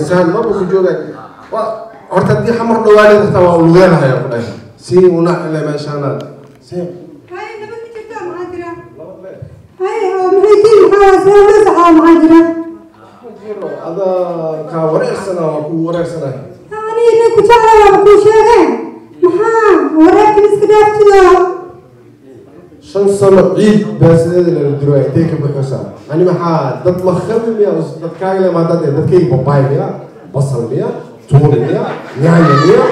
Saan maba ku joogay. Waa horta haddii Xamar dhawaanay xitaa waa lugeenahay ku dhahay si una ile meeshaana si Hay, nabad ma jirtaa? Maxaa jira? Hay, oo maxay tiin? Maxaa see ula saxaa? Maxaa jira? Ma jiro, ada kaa wareersana, waa ku wareersanahay. Ani ina ku jecla waaba kuu sheegeen. Maxaa wareerkan iska dhaaftido? 5 sano ciid beesideeda lala diro, intee ka buxusaa? Ani maxaa dad makhabi miya? Dadkaaga le maa dad dadkayga babaay miya, basal miya, tuuni miya, yaanya miya?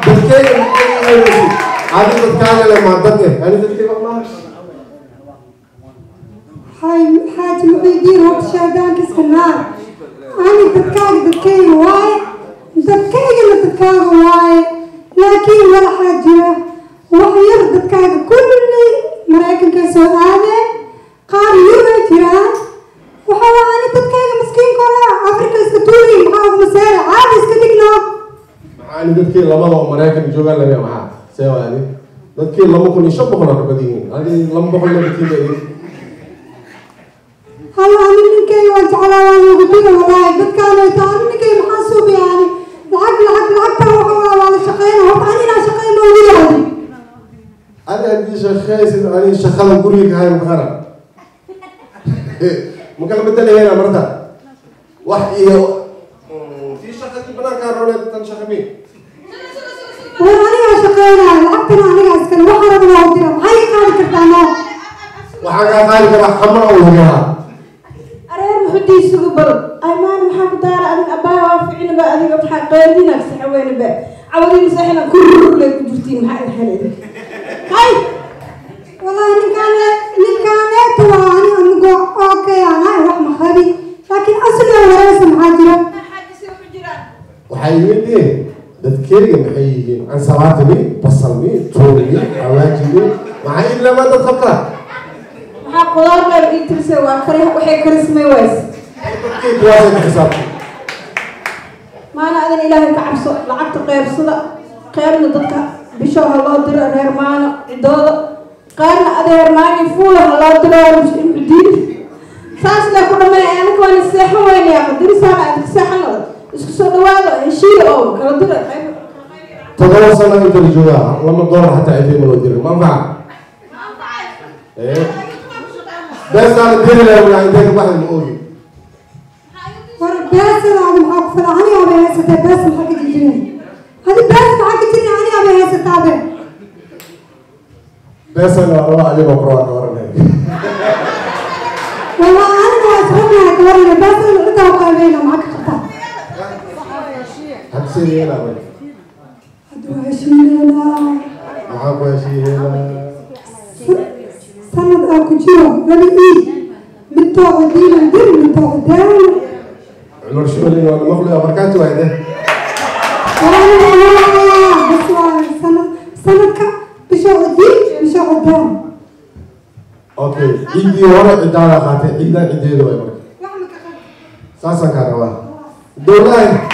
Dadkayga adi dadkaaga le maa dad ani dadkayga maaha. Hay, Xaaji Muxiidiin, horta shaadaanka iska naar. Ani dadkaaga dadkayga waaye, dadkaygana dadkaaga waaye, laakiin waxaa jira wax yar. Dadkaaga kulli Maraykankay soo aadeen, qaar Yurubay jiraan. Waxa waa ani dadkayga maskiinkooda Afrika iska tuuri. Maxaa ugu maseera? Caadi iska dhigno. Maxaa ani dadkii lamada oo Maraykan joogaan lame? Maxaa see waa ani dadkii 2500 aa ka badan yihiin, adi 200 laba idin. Hal ani ninkayga waan jeclaa, waan ugu dira walaahi. Dadkaan ta ani ninkayga maxaa suubiya? Ani lacag lacag lacagta waxa waa waa la shaqeyna. Horta ani inaan shaqeyn ma ogidaadi. Adi haddii shaqeysid, ani shaqada guriga ka hay mataqaana ma kala bedelayana marta wax iyo tii shaqadii banaankaa roleed tan shaqa mi. War anigaa shaqeynaya, lacagtana anigaa iskale, waxaa rabana waa u dira. Maxay iga qaadi kartaa noo? Waxaan kaa qaadi karaa Xamar oo lugeha. Areer muxudiisugu bal aymaan maxaa ku daara adin abbaa? Waa ficnaba adiga, maxaa qeylinaag saxaweynaba cawadii masaxina kurle ku jirtiin? Maxaa idin xel idinka hay? Wallahi ninkaaneeta waa ani anigo okay anahay, wax ma qabi, laakiin asliga wareysa. Maxaa jira? Waxay yimid dadkeyga maxay yihiin? Ansalaatimi, basalmi, tuunmi, xawaajimi, maxay ilamaa dad qabtaa? Maxaa qudaar qeyb ii tirsay? Waa kari, waxay karismay ways. Dadkey kuwaasay ka xisaabtay. Maana adin Ilaahay ka cabso, lacagta qeybsada, qeybna dadka bisho ha loo diro reer maano cidooda, qaarna adeer maani fuula ha loo diro muxudiin. Saas le ku dhamay. Anaka waan seexan weynaya qadirisaana adka seexan. Isku soo dhawaado, heshiiya oo kala dira qayb. 7 sano inta la joogaa $2 xataa cidii ma loo dirin, ma anfaca beestaa la diri lahaa walaa intee ka baxda ma ogi. War beesadaada maxaa ku fala? Anigaa bay haysatee, bees maxaa ka jirjirin? Hadi bees maxaa ka jirin? Anigaa bay haysataabe. Beesana waa laba adigoo korwaa ka waranay. Walaa aniga waa israbnaha ka warana. Beesada ciddaa u qaybeyna, maxaa ka qabtaa? Hadda see yeelaa marka? Hadda waa heshiineynaa. Maxaa ku heshiiyeelaa? Sanad aa ku jiro laba iid, mid toocodiinan dir, mid toocodaan. Cumar Shuulin waa maqluya markaati waayde. Bas waa sanad sanadka bisha codiin, bisha codaan. Okay, ciiddii hore ciddaada qaatay, ciiddan ciddeedu waay marka. Wax ma ka qab? Saasaan kaa rabaa dowlaha.